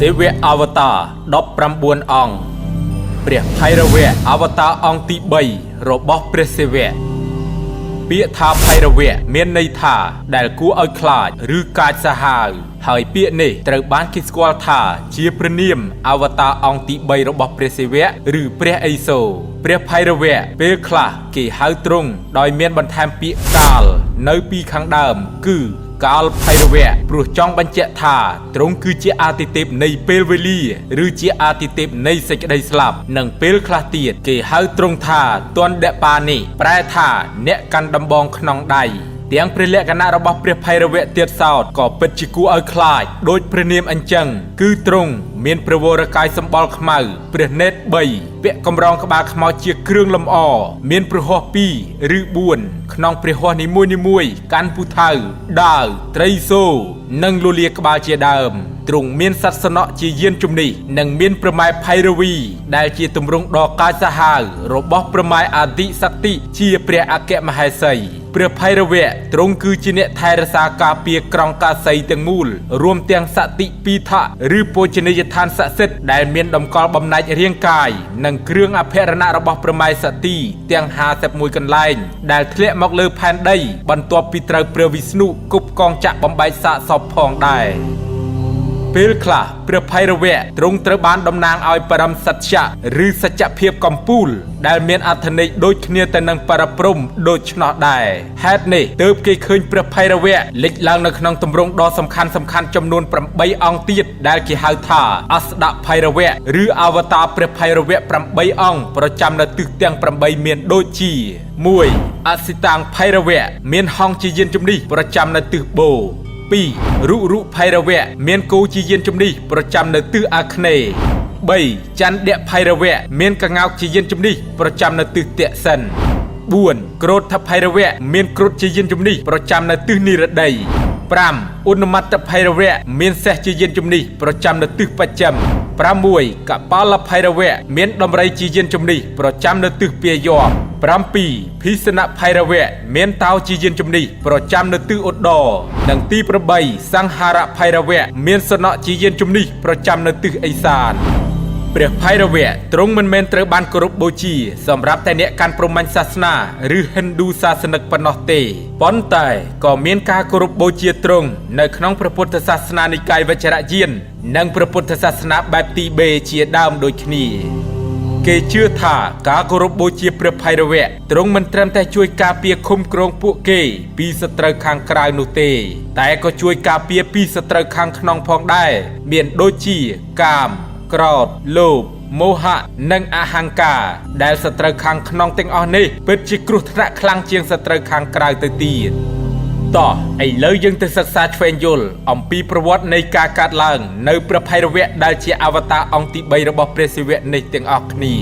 សិវៈអវតារ19អង្គព្រះភៃរវៈអវតារអង្គទី3របស់ព្រះសិវៈពាក្យថាភៃរវៈមានន័យថាដែលគួរឲ្យខ្លាចឬកាចសាហាវហើយពាក្យនេះត្រូវបានគេស្គាល់ថាជាព្រះនាមអវតារអង្គទី3របស់ព្រះសិវៈឬព្រះឥសូរព្រះភៃរវៈពេលខ្លះគេហៅទ្រង់ដោយមានបន្ថែមពាក្យកាលនៅពីខាងដើមគឺ កាលភៃរវៈព្រោះចង់បញ្ជាក់ថាទ្រង់គឺជាអាទិទេពនៃពេលវេលាឬជាអាទិទេពនៃសេចក្តីស្លាប់និងពេលខ្លះទៀតគេហៅទ្រង់ថាទណ្ឌបានិប្រែថាអ្នកកាន់ដំបងក្នុងដៃទាំងព្រះលក្ខណៈរបស់ព្រះភៃរវៈទៀតសោតក៏ពិតជាគួរឲ្យខ្លាចដោយព្រះនាមអញ្ចឹងគឺទ្រង់មានព្រះវរកាយសម្បុរខ្មៅព្រះនេត្រ3ពាក់កម្រងក្បាលខ្មោចជាគ្រឿងលម្អមានព្រះហស្ថ2ឬ4ក្នុងព្រះហស្ថនីមួយៗកាន់ពូថៅដាវត្រីសូរនិងលលាក្បាលជាដើមទ្រង់មានសត្វសំណក់ជាយានជំនិះនិងមានប្រម៉ែភៃរវីដែលជាទម្រង់ដ៏កាចសាហាវរបស់ប្រម៉ែអាទិសក្តិជាព្រះអគ្គមហេសីព្រះភៃរវៈទ្រង់គឺជាអ្នកថែរក្សាការពារក្រុងកាសីទាំងមូលរួមទាំងសតិពីថៈឬបូជនីយដ្ឋានស័ក្តិសិទ្ធិដែលមានតម្កល់បំណែករាងកាយនិងគ្រឿងអភរណៈរបស់ប្រម៉ែសទីទាំង51កន្លែងដែលធ្លាក់មកលើផែនដីបន្ទាប់ពីត្រូវព្រះវិស្ណុគប់កងចក្របំបែកសាកសពផងដែរពេលខ្លះព្រះភៃរវៈទ្រង់ត្រូវបានតំណាងឲ្យបរមសច្ចៈឬសច្ចភាពកំពូលដែលមានអត្ថន័យដូចគ្នាទៅនឹងបរព្រំដូច្នោះដែរហេតុនេះទើបគេឃើញព្រះភៃរវៈលេចឡើងនៅក្នុងទម្រង់ដ៏សំខាន់សំខាន់ចំនួន8អង្គទៀតដែលគេហៅថាអស្ដភៃរវៈឬអវតារព្រះភៃរវៈ8អង្គប្រចាំនៅទិសទាំង8មានដូចជា1អសិតាំងភៃរវៈមានហង្សជាយានជំនិះប្រចាំនៅទិសបូ2រុរុភៃរវៈមានគោជាយានជំនិះប្រចាំនៅទិសអាគ្នេយ៍3ចន្ទភៃរវៈមានកង្កោកជាយានជំនិះប្រចាំនៅទិសទក្សិណ4ក្រោធភៃរវៈមានគ្រុឌជាយានជំនិះប្រចាំនៅទិសនិរតី5ឧន្មត្តភៃរវៈមានសេះជាយានជំនិះប្រចាំនៅទិសបច្ចឹម6កបាលភៃរវៈមានដំរីជាយានជំនិះប្រចាំនៅទិសពាយ័ព្យ7ភីសនភៃរវៈមានតោជាយានជំនិះប្រចាំនៅទិសឧត្តរនិងទី8សង្ហារភៃរវៈមានសំណក់ជាយានជំនិះប្រចាំនៅទិសឦសានព្រះភៃរវៈទ្រង់មិនមែនត្រូវបានគោរពបូជាសម្រាប់តែអ្នកកាន់ព្រហ្មញ្ញសាសនាឬហិណ្ឌូសាសនិកប៉ុណ្ណោះទេប៉ុន្តែក៏មានការគោរពបូជាទ្រង់នៅក្នុងព្រះពុទ្ធសាសនានិកាយវជ្រយាននិងព្រះពុទ្ធសាសនាបែបទីបេជាដើមដូចគ្នាគេជឿថាការគោរពបូជាព្រះភៃរវៈទ្រង់មិនត្រឹមតែជួយការពារឃុំគ្រងពួកគេពីសត្រូវខាងក្រៅនោះទេតែក៏ជួយការពារពីសត្រូវខាងក្នុងផងដែរមានដូចជាកាមក្រោធលោភមោហៈនិងអហង្ការដែលសត្រូវខាងក្នុងទាំងអស់នេះពិតជាគ្រោះថ្នាក់ខ្លាំងជាងសត្រូវខាងក្រៅទៅទៀតតោះឥឡូវយើងទៅសិក្សាឆ្វេងយល់អំពីប្រវត្តិនៃការកើតឡើងនៅព្រះភៃរវៈដែលជាអវតារអង្គទី3របស់ព្រះសិវៈនេះទាំងអស់គ្នា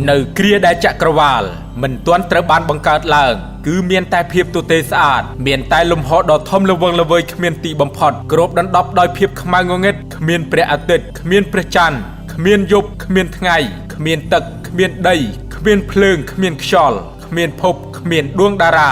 នៅគ្រាដែលចក្រវាលមិនទាន់ត្រូវបានបង្កើតឡើងគឺមានតែភាពទទេស្អាតមានតែលំហដ៏ធំល្វឹងល្វើយគ្មានទីបំផុតគ្របដណ្ដប់ដោយភាពខ្មៅងងឹតគ្មានព្រះអាទិត្យគ្មានព្រះច័ន្ទគ្មានយប់គ្មានថ្ងៃគ្មានទឹកគ្មានដីគ្មានភ្លើងគ្មានខ្យល់គ្មានភពគ្មានដួងតារា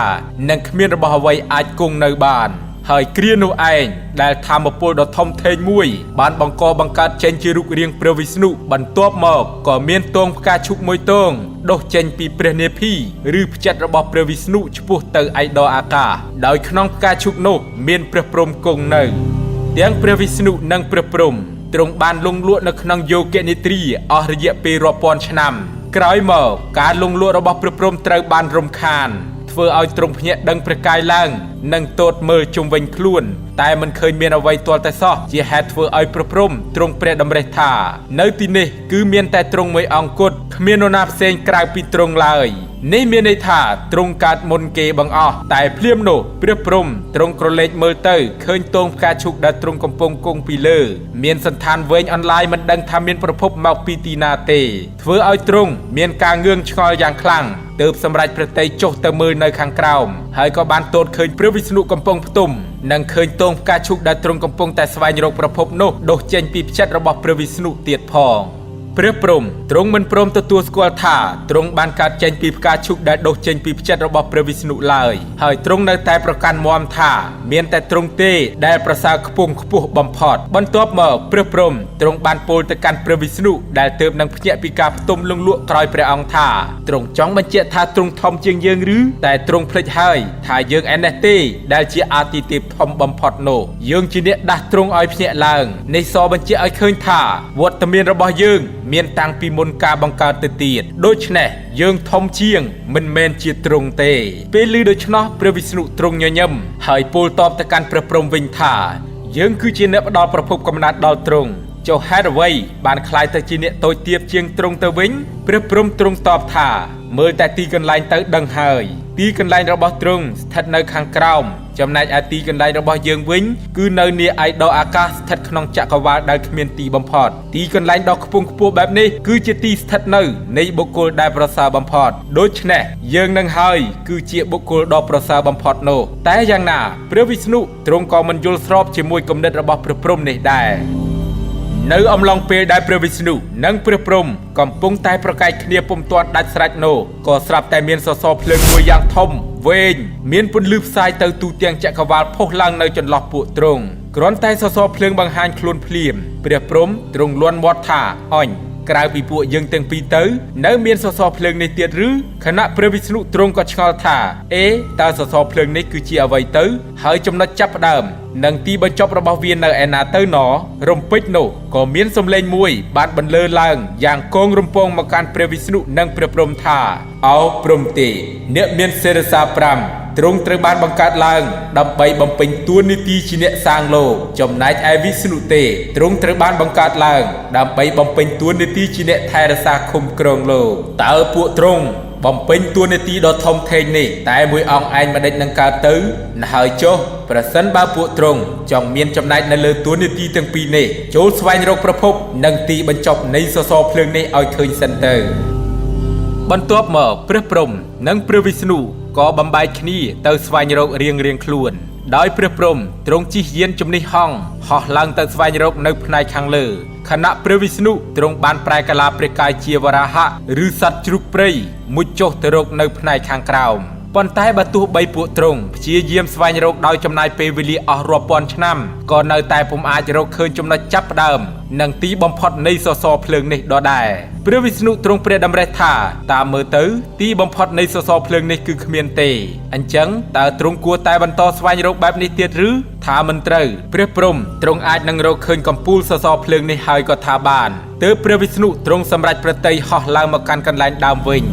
និងគ្មានរបស់អ្វីអាចគង់នៅបានហើយគ្រានោះឯងដែលធម្មពលដ៏ធំធេងមួយបានបង្កបង្កើតចេញជារូបរាងព្រះវិស្ណុបន្ទាប់មកក៏មានទងផ្កាឈូកមួយទងដុះចេញពីព្រះនាភីឬផ្ចិតរបស់ព្រះវិស្ណុឆ្ពោះទៅឯដអាកាសដោយក្នុងផ្កាឈូកនោះមានព្រះព្រហ្មគង់នៅទាំងព្រះវិស្ណុនិងព្រះព្រហ្មទ្រង់បានលង់លក់នៅក្នុងយោគនិទ្រាអស់រយៈពេលរាប់ពាន់ឆ្នាំក្រោយមកការលង់លក់របស់ព្រះព្រហ្មត្រូវបានរំខានធ្វើឲ្យទ្រង់ភ្ញាក់ដឹងព្រះកាយឡើងនិងទតមើលជុំវិញខ្លួនតែមិនឃើញមានអ្វីទាល់តែសោះជាហេតុធ្វើឲ្យព្រះព្រហ្មទ្រង់ព្រះតម្រិះថានៅទីនេះគឺមានតែទ្រង់មួយអង្គគត់គ្មាននរណាផ្សេងក្រៅពីទ្រង់ឡើយនេះមានន័យថាទ្រង់កើតមុនគេបង្អស់តែភ្លាមនោះព្រះព្រហ្មទ្រង់ក្រឡេកមើលទៅឃើញទងផ្កាឈូកដែលទ្រង់កំពុងគង់ពីលើមានសន្តានវែងអន្លាយមិនដឹងថាមានប្រភពមកពីទីណាទេធ្វើឲ្យទ្រង់មានការងឿងឆ្ងល់យ៉ាងខ្លាំងទើបសម្រេចព្រះទ័យចុះទៅមើលនៅខាងក្រោមហើយក៏បានទតឃើញព្រះវិស្ណុកំពុងផ្ទុំនិងឃើញទងផ្កាឈូកដែលទ្រង់កំពុងតែស្វែងរកប្រភពនោះដុះចេញពីផ្ចិតរបស់ព្រះវិស្ណុទៀតផង ព្រះព្រហ្មទ្រង់មិនព្រមទទួលស្គាល់ថាទ្រង់បានកើតចេញពីផ្កាឈូកដែលដុះចេញពីផ្ចិតរបស់ព្រះវិស្ណុឡើយហើយទ្រង់នៅតែប្រកាន់មាំថាមានតែទ្រង់ទេដែលប្រសើរខ្ពង់ខ្ពស់បំផុតបន្ទាប់មកព្រះព្រហ្មទ្រង់បានពោលទៅកាន់ព្រះវិស្ណុដែលទើបនឹងភ្ញាក់ពីការផ្ទុំលងលក់ក្រោយព្រះអង្គថាទ្រង់ចង់បញ្ជាក់ថាទ្រង់ធំជាងយើងឬតែទ្រង់ភ្លេចហើយថាយើងឯនេះទេដែលជាអាទិទេពធំបំផុតនោះយើងជាអ្នកដាស់ទ្រង់ឲ្យភ្ញាក់ឡើងនេះសបញ្ជាក់ឲ្យឃើញថាវត្តមានរបស់យើងមានតាំងពីមុនការបង្កើតទៅទៀតដូច្នេះយើងធំជាងមិនមែនជាទ្រង់ទេពេលឮដូច្នោះព្រះវិស្ណុទ្រង់ញញឹមហើយពោលតបទៅកាន់ព្រះព្រហ្មវិញថាយើងគឺជាអ្នកផ្ដល់ប្រភពកំណើតដល់ទ្រង់ចុះហេតុអ្វីបានក្លាយទៅជាអ្នកតូចទាបជាងទ្រង់ទៅវិញព្រះព្រហ្មទ្រង់តបថាមើលតែទីកន្លែងទៅដឹងហើយទីកន្លែងរបស់ទ្រង់ស្ថិតនៅខាងក្រោមចំណែកឯទីកន្លែងរបស់យើងវិញគឺនៅនាឯកអាកាសស្ថិតក្នុងចក្រវាលដែលគ្មានទីបំផុតទីកន្លែងដ៏ខ្ពង់ខ្ពស់បែបនេះគឺជាទីស្ថិតនៅនៃបុគ្គលដែលប្រសើរបំផុតដូច្នេះយើងនឹងហើយគឺជាបុគ្គលដ៏ប្រសើរបំផុតនោះតែយ៉ាងណាព្រះវិស្ណុទ្រង់ក៏មិនយល់ស្របជាមួយគំនិតរបស់ព្រះព្រហ្មនេះដែរនៅអំឡុងពេលដែលព្រះវិស្ណុនិងព្រះព្រហ្មកំពុងតែប្រកែកគ្នាពុំទាន់ដាច់ស្រេចនោះក៏ស្រាប់តែមានសសរភ្លើងមួយយ៉ាងធំវែងមានពន្លឺផ្សាយទៅទូទាំងចក្រវាលផុសឡើងនៅចន្លោះពួកទ្រង់គ្រាន់តែសសរភ្លើងបង្ហាញខ្លួនភ្លាមព្រះព្រហ្មទ្រង់លាន់មាត់ថាអញក្រៅពីពួកយើងទាំងពីរទៅនៅមានសសរភ្លើងនេះទៀតឬខណៈព្រះវិស្ណុទ្រង់ក៏ឆ្ងល់ថាអេតើសសរភ្លើងនេះគឺជាអ្វីទៅហើយចំណុចចាប់ផ្ដើមនិងទីបញ្ចប់របស់វានៅឯណាទៅណរំពេចនោះក៏មានសម្លេងមួយបានបន្លឺឡើងយ៉ាងកងរំពងមកកាន់ព្រះវិស្ណុនិងព្រះព្រហ្មថាអោព្រហ្មទេអ្នកមានសិរសា5ទ្រង់ត្រូវបានបង្កើតឡើងដើម្បីបំពេញតួនាទីជាអ្នកសាងលោកចំណែកឯវិស្ណុទេទ្រង់ត្រូវបានបង្កើតឡើងដើម្បីបំពេញតួនាទីជាអ្នកថែរក្សាឃុំគ្រងលោកតើពួកទ្រង់បំពេញតួនាទីដ៏ធំធេងនេះតែមួយអង្គឯងមិនដេចនឹងកើតទៅហើយចុះប្រសិនបើពួកទ្រង់ចង់មានចំណែកនៅលើតួនាទីទាំងពីរនេះចូលស្វែងរកប្រភពនិងទីបញ្ចប់នៃសសរភ្លើងនេះឲ្យឃើញសិនទៅបន្ទាប់មកព្រះព្រហ្មនិងព្រះវិស្ណុក៏បំបែកគ្នាទៅស្វែងរករៀងៗខ្លួនដោយព្រះព្រហ្មទ្រង់ជិះយានជំនិះហង្សហោះឡើងទៅស្វែងរកនៅផ្នែកខាងលើខណៈព្រះវិស្ណុទ្រង់បានប្រែកាឡាព្រះកាយជាវរាហៈឬសត្វជ្រូកព្រៃមុជចុះទៅរកនៅផ្នែកខាងក្រោមប៉ុន្តែបើទោះបីពួកទ្រង់ព្យាយាមស្វែងរកដោយចំណាយពេលវេលាអស់រាប់ពាន់ឆ្នាំក៏នៅតែពុំអាចរកឃើញចំណុចចាប់ផ្ដើមនិងទីបំផុតនៃសសរភ្លើងនេះដដែលព្រះវិស្ណុទ្រង់ព្រះតម្រិះថាតាមមើលទៅទីបំផុតនៃសសរភ្លើងនេះគឺគ្មានទេអញ្ចឹងតើទ្រង់គួរតែបន្តស្វែងរកបែបនេះទៀតឬថាមិនត្រូវព្រះព្រហ្មទ្រង់អាចនឹងរកឃើញកំពូលសសរភ្លើងនេះហើយក៏ថាបានទើបព្រះវិស្ណុទ្រង់សម្រេចប្រតិយហោះឡើងមកកាន់កន្លែងដើមវិញ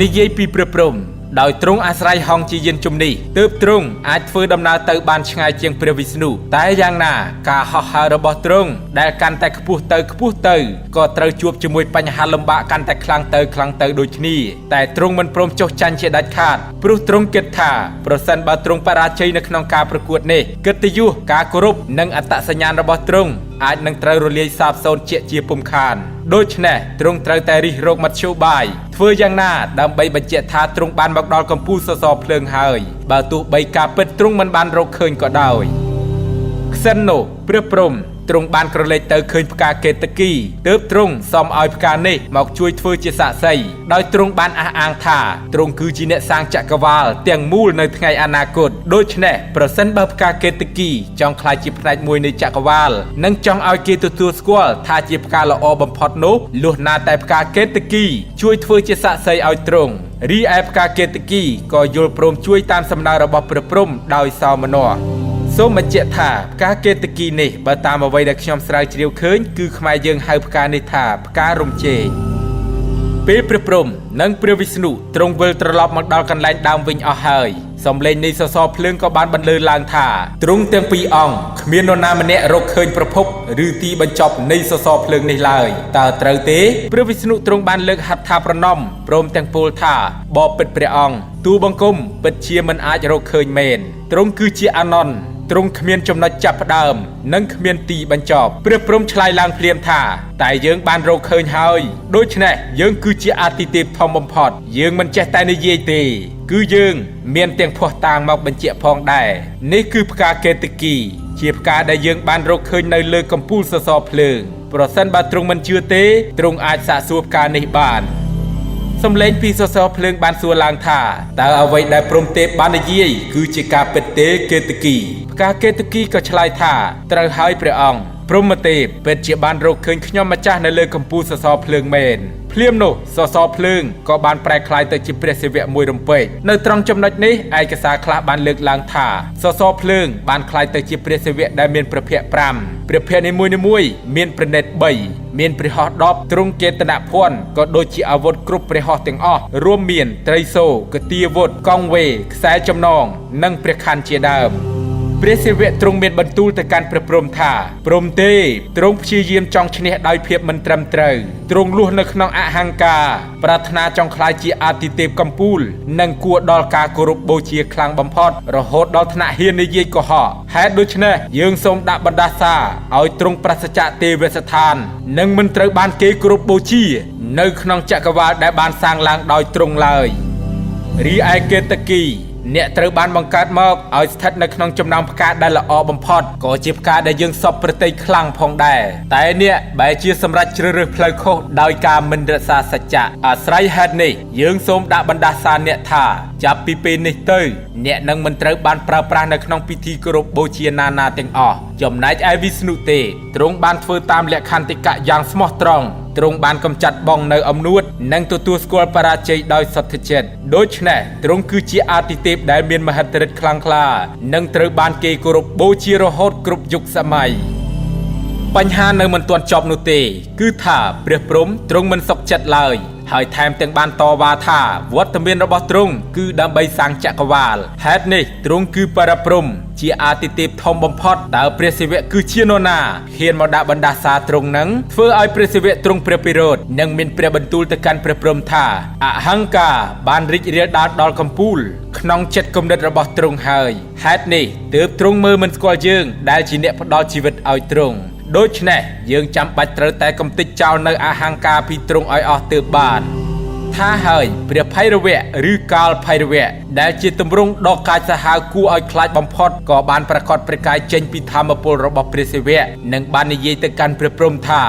និយាយពីព្រះព្រហ្មដោយទ្រង់អាស្រ័យហង្សជាយានជំនិះទើបទ្រង់អាចធ្វើដំណើរទៅបានឆ្ងាយជាងព្រះវិស្ណុតែយ៉ាងណាការហោះហើររបស់ទ្រង់ដែលកាន់តែខ្ពស់ទៅខ្ពស់ទៅក៏ត្រូវជួបជាមួយបញ្ហាលំបាកកាន់តែខ្លាំងទៅខ្លាំងទៅដូចគ្នាតែទ្រង់មិនព្រមចុះចាញ់ជាដាច់ខាតព្រោះទ្រង់គិតថាប្រសិនបើទ្រង់បរាជ័យនៅក្នុងការប្រកួតនេះកិត្តិយសការគោរពនិងអត្តសញ្ញាណរបស់ទ្រង់អាចនឹងត្រូវរលាយសាបសូន្យជាពុំខានដូច្នេះទ្រង់ត្រូវតែរិះរកមធ្យោបាយធ្វើយ៉ាងណាដើម្បីបញ្ជាក់ថាទ្រង់បានមកដល់កំពូលសសរភ្លើងហើយបើទោះបីការពិតទ្រង់មិនបានរកឃើញក៏ដោយខ្សិននោះព្រះព្រហ្មទ្រង់បានក្រឡេកទៅឃើញផ្កាកេតគីទើបទ្រង់សុំឲ្យផ្កានេះមកជួយធ្វើជាសាក្សីដោយទ្រង់បានអះអាងថាទ្រង់គឺជាអ្នកសាងចក្រវាលទាំងមូលនៅថ្ងៃអនាគតដូច្នេះប្រសិនបើផ្កាកេតគីចង់ក្លាយជាផ្នែកមួយនៃចក្រវាលនិងចង់ឲ្យគេទទួលស្គាល់ថាជាផ្កាល្អបំផុតនោះលុះណាតែផ្កាកេតគីជួយធ្វើជាសាក្សីឲ្យទ្រង់រីឯផ្កាកេតគីក៏យល់ព្រមជួយតាមសំណើរបស់ព្រះព្រហ្មដោយសោមនស្សសូមបញ្ជាក់ថាផ្កាកេតគីនេះបើតាមអ្វីដែលខ្ញុំស្រាវជ្រាវឃើញគឺខ្មែរយើងហៅផ្កានេះថាផ្ការំចេកពេលព្រះព្រហ្មនិងព្រះវិស្ណុទ្រង់វិលត្រឡប់មកដល់កន្លែងដើមវិញអស់ហើយសំឡេងនៃសសរភ្លើងក៏បានបន្លឺឡើងថាទ្រង់ទាំងពីរអង្គគ្មាននរណាម្នាក់រកឃើញប្រភពឬទីបញ្ចប់នៃសសរភ្លើងនេះឡើយតើត្រូវទេព្រះវិស្ណុទ្រង់បានលើកហត្ថាប្រណម្យព្រមទាំងពោលថាបបិទ្ធព្រះអង្គទូបង្គំពិតជាមិនអាចរកឃើញមែនទ្រង់គឺជាអនន្តទ្រង់គ្មានចំណុចចាប់ផ្ដើមនិងគ្មានទីបញ្ចប់ព្រះព្រហ្មឆ្លើយឡើងភ្លាមថាតែយើងបានរកឃើញហើយដូច្នេះយើងគឺជាអាទិទេពធំបំផុតយើងមិនចេះតែនិយាយទេគឺយើងមានទាំងភស្តុតាងមកបញ្ជាក់ផងដែរនេះគឺផ្កាកេតគីជាផ្កាដែលយើងបានរកឃើញនៅលើកំពូលសសរភ្លើង ប្រសិនបើទ្រង់មិនជឿទេទ្រង់អាចសាកសួរផ្កានេះបាន សំឡេងពីសសរភ្លើងបានសួរឡើងថាតើអ្វីដែលព្រហ្មទេពបាននិយាយគឺជាការពិតទេកេតគីផ្កាកេតគីក៏ឆ្លើយថាត្រូវហើយព្រះអង្គព្រហ្មទេពពិតជាបានរកឃើញខ្ញុំម្ចាស់នៅលើកំពូលសសរភ្លើងមែនភ្លាមនោះសសរភ្លើងក៏បានប្រែក្លាយទៅជាព្រះសិវៈមួយរំពេចនៅត្រង់ចំណុចនេះឯកសារខ្លះបានលើកឡើងថាសសរភ្លើងបានក្លាយទៅជាព្រះសិវៈដែលមានព្រះភ័ក្ត្រ5ព្រះភ័ក្ត្រនីមួយៗមានព្រះនេត្រ3មានព្រះហស្ថ10ទ្រង់កេតនភ័ណ្ឌក៏ដូចជាអាវុធគ្រប់ព្រះហស្ថទាំងអស់រួមមានត្រីសូកទាវុធកងវេខ្សែចំណងនិងព្រះខ័នជាដើមព្រះសិវៈទ្រង់មានបន្ទូលទៅកាន់ព្រះព្រហ្មថាព្រហ្មទេទ្រង់ព្យាយាមចង់ឈ្នះដោយភាពមិនត្រឹមត្រូវទ្រង់លួសនៅក្នុងអហង្ការប្រាថ្នាចង់ក្លាយជាអាទិទេពកំពូលនិងគួរដល់ការគោរពបូជាខ្លាំងបំផុតរហូតដល់ថ្នាក់ហ៊ាននិយាយកុហកហេតុដូច្នេះយើងសូមដាក់បណ្ដាសាឲ្យទ្រង់ប្រសចៈទេវស្ថាននិងមិនត្រូវបានគេគោរពបូជានៅក្នុងចក្រវាលដែលបានសាងឡើងដោយទ្រង់ឡើយរីឯកេតគីអ្នកត្រូវបានបង្កើតមកឲ្យស្ថិតនៅក្នុងចំណោមផ្កាដែលល្អបំផុតក៏ជាផ្កាដែលយើងសពប្រតិយខ្លាំងផងដែរតែអ្នកបែរជាសម្រេចជ្រើសរើសផ្លូវខុសដោយការមិនរក្សាសច្ចៈអាស្រ័យហេតុនេះយើងសូមដាក់បណ្ដាសាអ្នកថាចាប់ពីពេលនេះទៅអ្នកនឹងមិនត្រូវបានប្រើប្រាស់នៅក្នុងពិធីគោរពបូជាណានាទាំងអស់ចំណែកឯវិស្ណុទេទ្រង់បានធ្វើតាមលក្ខន្តិកៈយ៉ាងស្មោះត្រង់ទ្រង់បានកំចាត់បងនៅអំនួតនិងទទួលស្គាល់បរាជ័យដោយសទ្ធាចិត្តដូច្នេះទ្រង់គឺជាអាទិទេពដែលមានមហិទ្ធិឫទ្ធិខ្លាំងក្លានិងត្រូវបានគេគោរពបូជារហូតគ្រប់យុគសម័យបញ្ហានៅមិនទាន់ចប់នោះទេគឺថាព្រះព្រហ្មទ្រង់មិនសុខចិត្តឡើយហើយថែមទាំងបានតវ៉ាថាវត្តមានរបស់ទ្រង់គឺដើម្បីសាងចក្រវាលហេតុនេះទ្រង់គឺបរព្រហ្មជាអាទិទេពធំបំផុតតើព្រះសិវៈគឺជានរណាហ៊ានមកដាក់បណ្ដាសាទ្រង់នឹងធ្វើឲ្យព្រះសិវៈទ្រង់ព្រះពិរោធនិងមានព្រះបន្ទូលទៅកាន់ព្រះព្រហ្មថាអហង្ការបានរីករាលដាលដល់កំពូលក្នុងចិត្តគំនិតរបស់ទ្រង់ហើយហេតុនេះទើបទ្រង់មើលមិនស្គាល់យើងដែលជាអ្នកផ្ដល់ជីវិតឲ្យទ្រង់ដូច្នេះយើងចាំបាច់ត្រូវតែកំទេចចោលនៅអហង្ការពីទ្រង់ឲ្យអស់ទើបបានថាហើយព្រះភៃរវៈឬកាលភៃរវៈដែលជាទម្រង់ដ៏កាចសាហាវគួរឲ្យខ្លាចបំផុតក៏បានប្រកាសព្រះកាយចេញពីធម្មពលរបស់ព្រះសិវៈនិងបាននិយាយទៅកាន់ព្រះព្រហ្មថា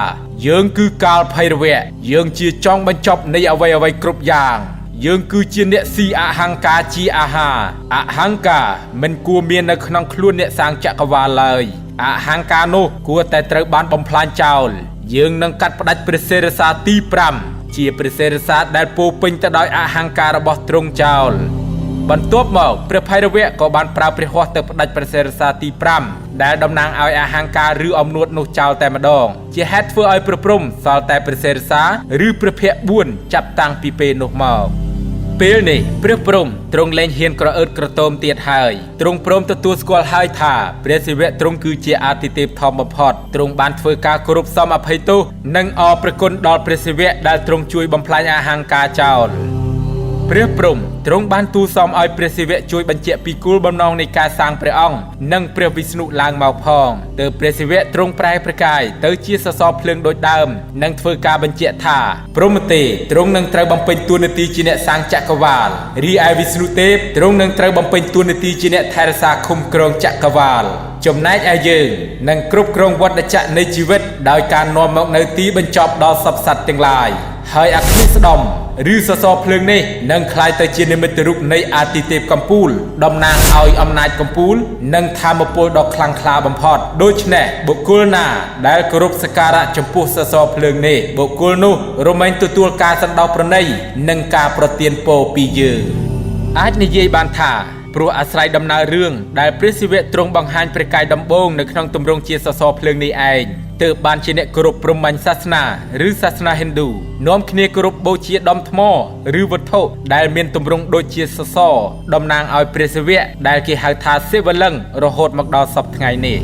យើងគឺកាលភៃរវៈយើងជាចុងបញ្ចប់នៃអ្វីៗគ្រប់យ៉ាងយើងគឺជាអ្នកស៊ីអហង្ការជាអាហារអហង្ការមិនគួរមាននៅក្នុងខ្លួនអ្នកសាងចក្រវាលឡើយអហង្ការនោះគួរតែត្រូវបានបំផ្លាញចោលយើងនឹងកាត់ផ្ដាច់ព្រះសិរសាទី5ជាព្រះសិរសាដែលពោពេញទៅដោយអហង្ការរបស់ទ្រង់ចោលបន្ទាប់មកព្រះភៃរវៈក៏បានប្រើព្រះហស្ថទៅផ្ដាច់ព្រះសិរសាទី5ដែលតំណាងឲ្យអហង្ការឬអំនួតនោះចោលតែម្ដងជាហេតុធ្វើឲ្យព្រះព្រហ្មសល់តែព្រះសិរសាឬព្រះភ័ក្ត្រ4ចាប់តាំងពីពេលនោះមកពេលនេះព្រះព្រហ្មទ្រង់លែងហ៊ានក្រអឺតក្រទមទៀតហើយទ្រង់ព្រមទទួលស្គាល់ហើយថាព្រះសិវៈទ្រង់គឺជាអាទិទេពធំបំផុតទ្រង់បានធ្វើការគោរពសមអភ័យទោសនិងអរព្រះគុណដល់ព្រះសិវៈដែលទ្រង់ជួយបំផ្លាញអហង្ការចោលព្រះព្រហ្មទ្រង់បានទូលសមឲ្យព្រះសិវៈជួយបញ្ជាក់ពីគោលបំណងនៃការសាងព្រះអង្គនិងព្រះវិស្ណុឡើងមកផងទើបព្រះសិវៈទ្រង់ប្រែព្រះកាយទៅជាសសរភ្លើងដូចដើមនិងធ្វើការបញ្ជាក់ថាព្រហ្មទេទ្រង់នឹងត្រូវបំពេញតួនាទីជាអ្នកសាងចក្រវាលរីឯវិស្ណុទេពទ្រង់នឹងត្រូវបំពេញតួនាទីជាអ្នកថែរក្សាឃុំគ្រងចក្រវាលចំណែកឯយើងនឹងគ្រប់គ្រងវដ្តចក្រនៃជីវិតដោយការនាំមកនៅទីបញ្ចប់ដល់សព្វសត្វទាំងឡាយហើយអគ្គិស្ដុំឬសសរភ្លើងនេះនឹងក្លាយទៅជានិមិត្តរូបនៃអាទិទេពកំពូលតំណាងឲ្យអំណាចកំពូលនិងធម៌ពលដ៏ខ្លាំងក្លាបំផុតដូច្នេះបុគ្គលណាដែលគោរពសក្ការៈចំពោះសសរភ្លើងនេះបុគ្គលនោះរមែងទទួលការសន្តោសប្រណីនិងការប្រទានពរពីយើងអាចនិយាយបានថាព្រោះអាស្រ័យដំណើររឿងដែលព្រះសិវៈទ្រង់បង្ហាញព្រះកាយដំបូងនៅក្នុងទម្រង់ជាសសរភ្លើងនេះឯងទើបបានជាអ្នកគោរពព្រហ្មញ្ញសាសនាឬសាសនាហិណ្ឌូនាំគ្នាគោរពបូជាដុំថ្មឬវត្ថុដែលមានទម្រង់ដូចជាសសរតំណាងឲ្យព្រះសិវៈដែលគេហៅថាសិវលិង្គរហូតមកដល់សព្វថ្ងៃនេះ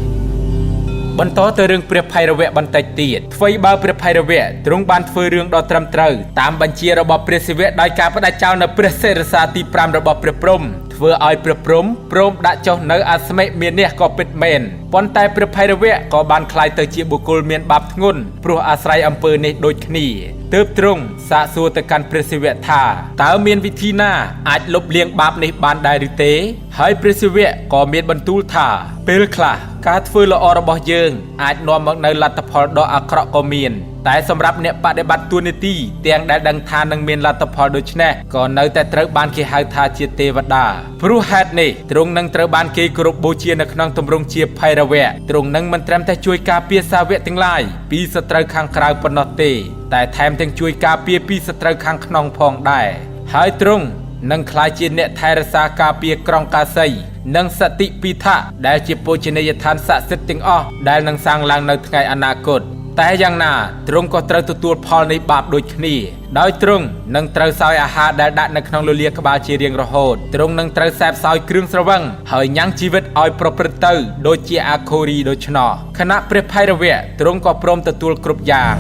បន្តទៅរឿងព្រះភៃរវៈបន្តិចទៀតថ្វីបើព្រះភៃរវៈទ្រង់បានធ្វើរឿងដ៏ត្រឹមត្រូវតាមបញ្ជារបស់ព្រះសិវៈដោយការផ្ដាច់ចោលនៅព្រះសិរសាទី5របស់ព្រះព្រហ្មធ្វើឲ្យព្រះព្រហ្មព្រមដាក់ចុះនៅអស្មិមានះក៏ពិតមែន ប៉ុន្តែព្រះភៃរវៈក៏បានក្លាយទៅជាបុគ្គលមានបាបធ្ងន់ព្រោះអាស្រ័យអំពើនេះដូចគ្នាទើបទ្រង់សាកសួរទៅកាន់ព្រះសិវៈថាតើមានវិធីណាអាចលុបលាងបាបនេះបានដែរឬទេហើយព្រះសិវៈក៏មានបន្ទូលថាពេលខ្លះការធ្វើល្អរបស់យើងអាចនាំមកនូវលទ្ធផលដ៏អាក្រក់ក៏មានតែសម្រាប់អ្នកបដិបត្តិតួនាទីទាំងដែលដឹងថានឹងមានលទ្ធផលដូចនេះក៏នៅតែត្រូវបានគេហៅថាជាទេវតាព្រោះហេតុនេះទ្រង់នឹងត្រូវបានគេគោរពបូជានៅក្នុងទម្រង់ជាភៃរវៈទ្រង់នឹងមិនត្រឹមតែជួយការពារសាវកទាំងឡាយពីសត្រូវខាងក្រៅប៉ុណ្ណោះទេតែថែមទាំងជួយការពារពីសត្រូវខាងក្នុងផងដែរហើយទ្រង់នឹងក្លាយជាអ្នកថែរក្សាការពារក្រុងកាសីនិងសតិពិធៈដែលជាបូជនីយដ្ឋានស័ក្តិសិទ្ធិទាំងអស់ដែលនឹងសាងឡើងនៅថ្ងៃអនាគតតែយ៉ាងណាទ្រង់ក៏ត្រូវទទួលផលនៃបាបដូចគ្នាដោយទ្រង់នឹងត្រូវសោយអាហារដែលដាក់នៅក្នុងលលាក្បាលជារៀងរហូតទ្រង់នឹងត្រូវសែបសោយគ្រឿងស្រវឹងហើយញ៉ាំងជីវិតឲ្យប្រព្រឹត្តទៅដូចជាអាខូរីដូច្នោះខណៈព្រះភៃរវៈទ្រង់ក៏ព្រមទទួលគ្រប់យ៉ាង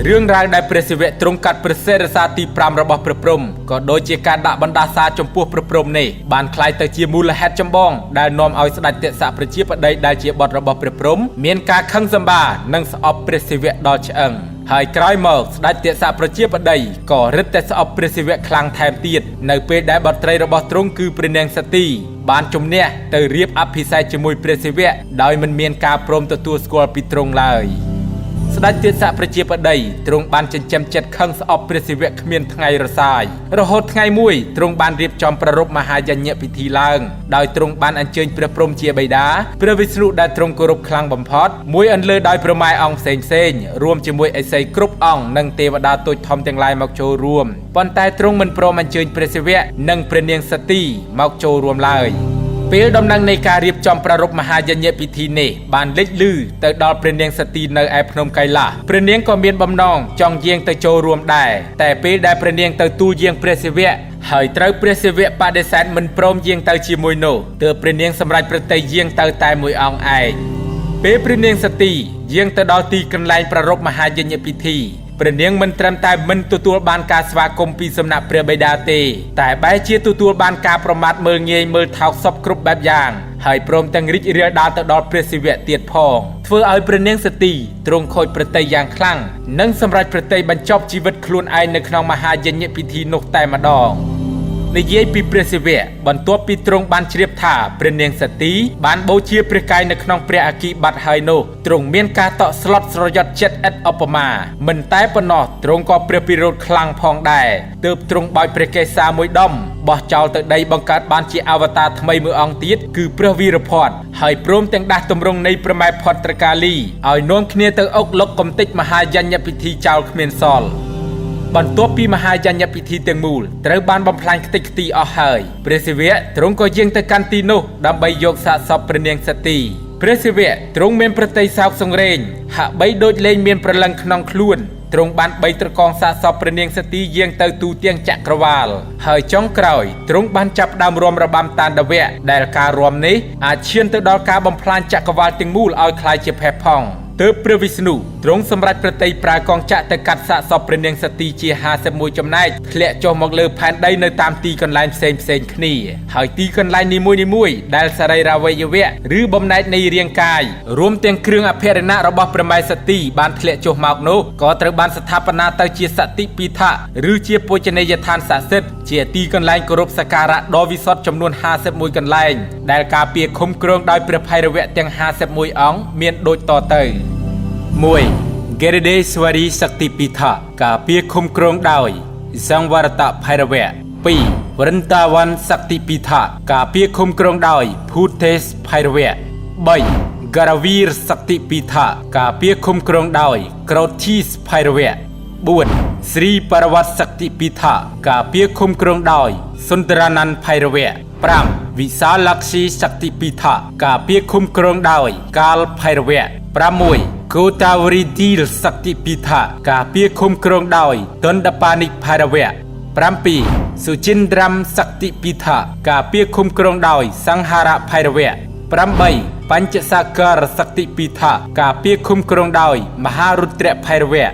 រឿងរ៉ាវដែលព្រះសិវៈទ្រង់កាត់ព្រះសិរសាទី5របស់ព្រះព្រំក៏ដូចជាការដាក់បណ្ដាសាចំពោះព្រះព្រំនេះបានក្លាយទៅជាមូលហេតុចម្បងដែលនាំឲ្យស្ដេចទស្សប្រជាប្តីដែលជាបុត្ររបស់ព្រះព្រំមានការខឹងសម្បារនិងស្អប់ព្រះសិវៈដល់ឆ្អឹងហើយក្រោយមកស្ដេចទស្សប្រជាប្តីក៏រឹតតែស្អប់ព្រះសិវៈខ្លាំងថែមទៀតនៅពេលដែលបុត្រីរបស់ទ្រង់គឺព្រះនាងសទីបានជំនះទៅរៀបអភិសេកជាមួយព្រះសិវៈដោយមិនមានការព្រមទទួលស្គាល់ពីទ្រង់ឡើយស្ដេចទស្សប្រជាប្តីទ្រង់បានចិញ្ចឹមចិត្តខឹងស្អប់ព្រះសិវៈគ្មានថ្ងៃរសាយរហូតថ្ងៃមួយទ្រង់បានរៀបចំប្រារព្ធមហាយញ្ញពិធីឡើងដោយទ្រង់បានអញ្ជើញព្រះព្រហ្មជាបិតាព្រះវិស្ណុដែលទ្រង់គោរពខ្លាំងបំផុតមួយអន្លើដោយព្រះម៉ែអង្គផ្សេងផ្សេងរួមជាមួយឥសីគ្រប់អង្គនិងទេវតាតូចធំទាំងឡាយមកចូលរួមប៉ុន្តែទ្រង់មិនព្រមអញ្ជើញព្រះសិវៈនិងព្រះនាងសទីមកចូលរួមឡើយពេលដំណឹងនៃការរៀបចំប្រារព្ធមហាយញ្ញពិធីនេះបានលេចឮទៅដល់ព្រះនាងសទីនៅឯភ្នំកៃឡាសព្រះនាងក៏មានបំណងចង់យាងទៅចូលរួមដែរតែពេលដែលព្រះនាងទៅទូលយាងព្រះសិវៈហើយត្រូវព្រះសិវៈបដិសេធមិនព្រមយាងទៅជាមួយនោះទើបព្រះនាងសម្រេចព្រះទ័យយាងទៅតែមួយអង្គឯងពេលព្រះនាងសទីយាងទៅដល់ទីកន្លែងប្រារព្ធមហាយញ្ញពិធីព្រះនាងមិនត្រឹមតែមិនទទួលបានការស្វាគមន៍ពីសំណាក់ព្រះបិតាទេតែបែរជាទទួលបានការប្រមាថមើលងាយមើលថោកសពគ្រប់បែបយ៉ាងហើយព្រមទាំងរីករាលដាលទៅដល់ព្រះសិវៈទៀតផងធ្វើឲ្យព្រះនាងសទីទ្រង់ខូចព្រះទ័យយ៉ាងខ្លាំងនិងសម្រេចព្រះទ័យបញ្ចប់ជីវិតខ្លួនឯងនៅក្នុងមហាយញ្ញពិធីនោះតែម្ដងនិយាយពីព្រះសិវៈបន្ទាប់ពីទ្រង់បានជ្រាបថាព្រះនាងសទីបានបូជាព្រះកាយនៅក្នុងព្រះអគ្គីបាត់ហើយនោះទ្រង់មានការតក់ស្លុតស្រយត់ចិត្តឥតឧបមាមិនតែប៉ុណ្ណោះទ្រង់ក៏ព្រះពិរោធខ្លាំងផងដែរទើបទ្រង់បោចព្រះកេសាមួយដុំបោះចោលទៅដីបង្កើតបានជាអវតារថ្មីមួយអង្គទៀតគឺព្រះវីរភ័ត្រហើយព្រមទាំងដាស់ទម្រង់នៃព្រះម៉ែភត្រកាលីឲ្យនាំគ្នាទៅអុកលុកកំទេចមហាយញ្ញពិធីចោលគ្មានសល់បន្ទាប់ពីមហាយញ្ញពិធីទាំងមូលត្រូវបានបំផ្លាញខ្ទេចខ្ទីអស់ហើយព្រះសិវៈទ្រង់ក៏យាងទៅកាន់ទីនោះដើម្បីយកសាកសពព្រះនាងសទីព្រះសិវៈទ្រង់មានព្រះទ័យសោកសង្រេងហាក់បីដូចលែងមានព្រលឹងក្នុងខ្លួនទ្រង់បានបីត្រកងសាកសពព្រះនាងសទីយាងទៅទូទាំងចក្រវាលហើយចុងក្រោយទ្រង់បានចាប់ផ្ដើមរាំរបាំតានដវៈដែលការរាំនេះអាចឈានទៅដល់ការបំផ្លាញចក្រវាលទាំងមូលឲ្យក្លាយជាផេះផង់ទើបព្រះវិស្ណុទ្រង់សម្រេចព្រះទ័យប្រើកងចក្រទៅកាត់សាកសពព្រះនាងសទីជា51ចំណែកធ្លាក់ចុះមកលើផែនដីនៅតាមទីកន្លែងផ្សេងផ្សេងគ្នាហើយទីកន្លែងនីមួយៗដែលសរីរាវយវៈឬបំណែកនៃរាងកាយរួមទាំងគ្រឿងអភិរណៈរបស់ព្រះម៉ែសទីបានធ្លាក់ចុះមកនោះក៏ត្រូវបានស្ថាបនាទៅជាសតិពិធៈឬជាបូជនីយដ្ឋានស័ក្តិសិទ្ធិជាទីកន្លែងគោរពសក្ការៈដ៏វិសុទ្ធចំនួន51កន្លែងដែលការពារឃុំគ្រងដោយព្រះភៃរវៈទាំង51អង្គមានដូចតទៅ1 Gerideswari Shakti Pitha ការពារឃុំគ្រងដោយសង្វរតភៃរវៈ2 Vrindavan Shakti Pitha ការពារឃុំគ្រងដោយ Bhutes ភៃរវៈ3 Garavir Shakti Pitha ការពារឃុំគ្រងដោយ Krothis ភៃរវៈ4 Sri Parvat Shakti Pitha ការពារឃុំគ្រងដោយ សុន្ទរានន្ទភៃរវៈ5 Visalakshi Shakti Pitha ការពារឃុំគ្រងដោយ កាលភៃរវៈ6 Godavari Dil Shakti Pitha ការពារឃុំគ្រងដោយទន្តបានិភៃរវៈ7សុចិន្ទ្រំសក្តិពិធៈការពារឃុំគ្រងដោយសង្ហារៈភៃរវៈ8បញ្ចសាការសក្តិពិធៈការពារឃុំគ្រងដោយមហារុទ្រភៃរវៈ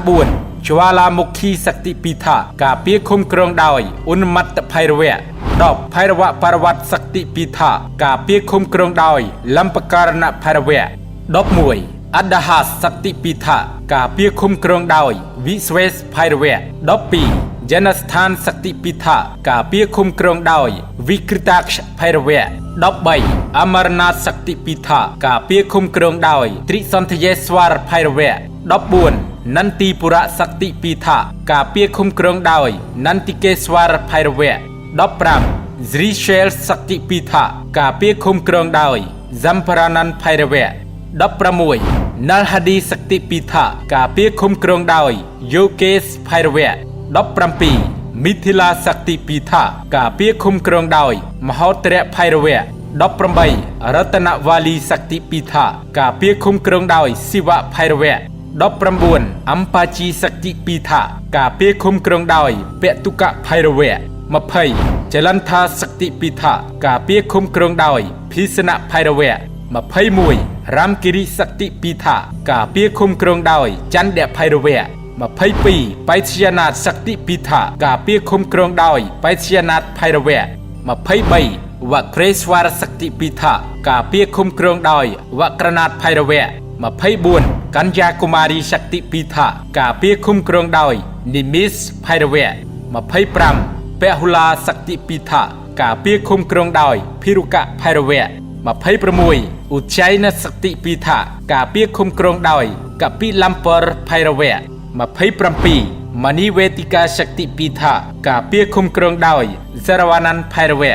9ជ្វាឡាមុខីសក្តិពិធៈការពារឃុំគ្រងដោយឧន្មត្តភៃរវៈ 10ភៃរវៈបរវត្តសក្តិពិថាការពារឃុំគ្រងដោយលំបករណភៃរវៈ11អដហាសក្តិពិថាការពារឃុំគ្រងដោយវិស្វេសភៃរវៈ12យនស្ថានសក្តិពិថាការពារឃុំគ្រងដោយវិក្រតាក្សភៃរវៈ13អមរណាថសក្តិពិថាការពារឃុំគ្រងដោយត្រិសន្ធយេស្វរភៃរវៈ14នន្ទីបុរៈសក្តិពិថាការពារឃុំគ្រងដោយនន្តិកេស្វរភៃរវៈ15ស្រីឆែលសក្តិពិថាការពារឃុំគ្រងដោយសំបរានន្ទភៃរវៈ16នលហឌីសក្តិពិថាការពារឃុំគ្រងដោយយោកេសភៃរវៈ17មិថិលាសក្តិពិថាការពារឃុំគ្រងដោយមហោធរៈភៃរវៈ18រតនវ៉ាលីសក្តិពិថាការពារឃុំគ្រងដោយសិវៈភៃរវៈ19អំបាជីសក្តិពិថាការពារឃុំគ្រងដោយពតុកភៃរវៈ20ចលន្ថាសក្តិពិថាការពារឃុំគ្រងដោយភីសនភៃរវៈ21រាមគិរីសក្តិពិថាការពារឃុំគ្រងដោយចន្ទភៃរវៈ22បៃធ្យាណាតសក្តិពិថាការពារឃុំគ្រងដោយបៃធ្យាណាតភៃរវៈ23វក្រេស្វរសក្តិពិថាការពារឃុំគ្រងដោយវក្រណាតភៃរវៈ24កញ្ញាកុមារីសក្តិពិថាការពារឃុំគ្រងដោយនិមិសភៃរវៈ25ពហុលាសក្តិពិថាការពារឃុំគ្រងដោយភិរុកៈភៃរវៈ26ឧច្ចៃនសក្តិពិថាការពារឃុំគ្រងដោយកពិលំពរភៃរវៈ27មនីវេទិកាសក្តិពិថាការពារឃុំគ្រងដោយសរវណន្តភៃរវៈ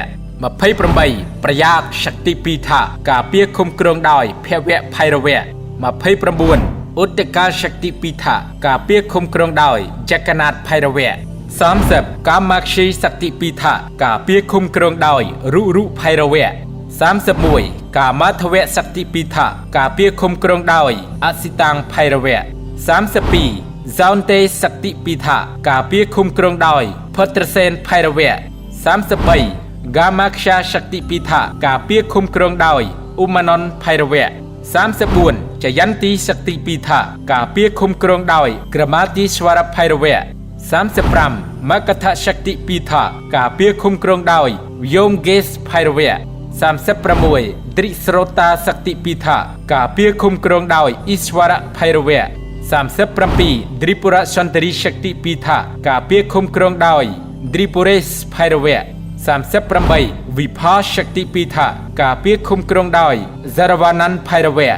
28ប្រយាកសក្តិពិថាការពារឃុំគ្រងដោយភវៈភៃរវៈ29ឧត្តកាលសក្តិពិថាការពារឃុំគ្រងដោយចកណាតភៃរវៈ30កាមាក្សីសក្តិពិថាការពារឃុំគ្រងដោយរុរុភៃរវៈ31កាមាធវៈសក្តិពិថាការពារឃុំគ្រងដោយអសិតាំងភៃរវៈ32សោនតេសក្តិពិថាការពារឃុំគ្រងដោយភទ្រសេនភៃរវៈ33ហ្គាមាក្យាសក្តិពិថាការពារឃុំគ្រងដោយឧមននភៃរវៈ34ចយន្ទីសក្តិពិថាការពារឃុំគ្រងដោយក្រមាទីស្វរភៃរវៈ35មកថាសក្តិពិថាការពារឃុំគ្រងដោយវយមហ្គេសភៃរវៈ36ទ្រិស្រោតាសក្តិពិថាការពារឃុំគ្រងដោយអ៊ីស្វរៈភៃរវៈ37ទ្រិបុរសន្ទរីសក្តិពិថាការពារឃុំគ្រងដោយទ្រិបុរេសភៃរវៈ38វិផាសក្តិពិថាការពារឃុំគ្រងដោយសរវណន្តភៃរវៈ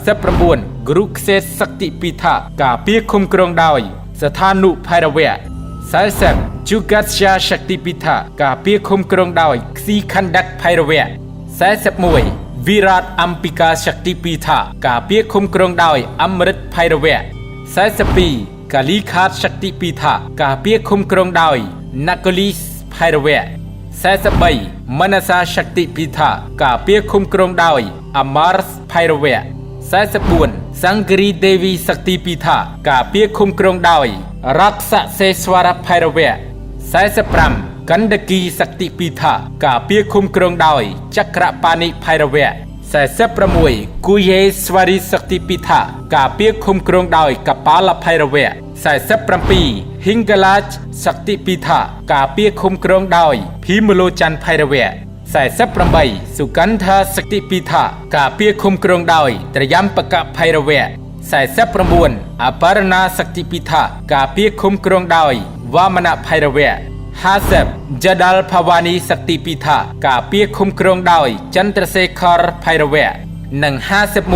39គ្រុក្សេតសក្តិពិថាការពារឃុំគ្រងដោយស្ថានុភៃរវៈ40ជុកាស្យាសក្តិពិថាការពារឃុំគ្រងដោយខ្ស៊ីខណ្ឌកភៃរវៈ41វិរាតអំពិកាសក្តិពិថាការពារឃុំគ្រងដោយអមរិតភៃរវៈ42កាលីខាតសក្តិពិថាការពារឃុំគ្រងដោយនកលីសភៃរវៈ43មនសាសក្តិពិថាការពារឃុំគ្រងដោយអមារភៃរវៈ44សង្គរីទេវីសក្តិពិថាការពារឃុំគ្រងដោយរក្សសេស្វរភៃរវៈ45កណ្ដគីសក្តិពិថាការពារឃុំគ្រងដោយចក្របានិភៃរវៈ46គូយេស្វរីសក្តិពិថាការពារឃុំគ្រងដោយកបាលភៃរវៈ47ហិង្គលាជសក្តិពិថាការពារឃុំគ្រងដោយភីមលោច័ន្ទភៃរវៈ48សុគន្ធាសក្តិពិថាការពារឃុំគ្រងដោយត្រយំបកភៃរវៈ49អបរណាសក្តិពិថាការពារឃុំគ្រងដោយវមនភៃរវៈ50ជដលភវនីសក្តិពិថាការពារឃុំគ្រងដោយចន្ទ្រសេខរភៃរវៈនិង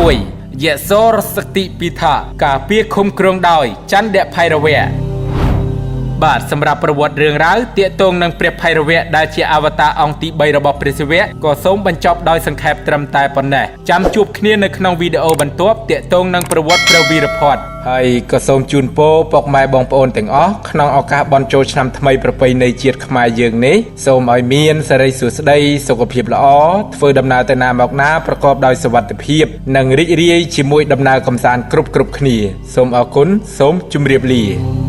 51យសោរសក្តិពិថាការពារឃុំគ្រងដោយចន្ទភៃរវៈបាទសម្រាប់ប្រវត្តិរឿងរ៉ាវទាក់ទងនឹងព្រះភៃរវៈដែលជាអវតារអង្គទី3របស់ព្រះសិវៈក៏សូមបញ្ចប់ដោយសង្ខេបត្រឹមតែប៉ុណ្ណេះចាំជួបគ្នានៅក្នុងវីដេអូបន្ទាប់ទាក់ទងនឹងប្រវត្តិព្រះវីរភ័ត្រហើយក៏សូមជូនពរពុកម៉ែបងប្អូនទាំងអស់ក្នុងឱកាសបុណ្យចូលឆ្នាំថ្មីប្រពៃណីជាតិខ្មែរយើងនេះសូមឲ្យមានសិរីសួស្តីសុខភាពល្អធ្វើដំណើរទៅណាមកណាប្រកបដោយសុវត្ថិភាពនិងរីករាយជាមួយដំណើរកម្សាន្តគ្រប់ៗគ្នាសូមអរគុណសូមជម្រាបលា។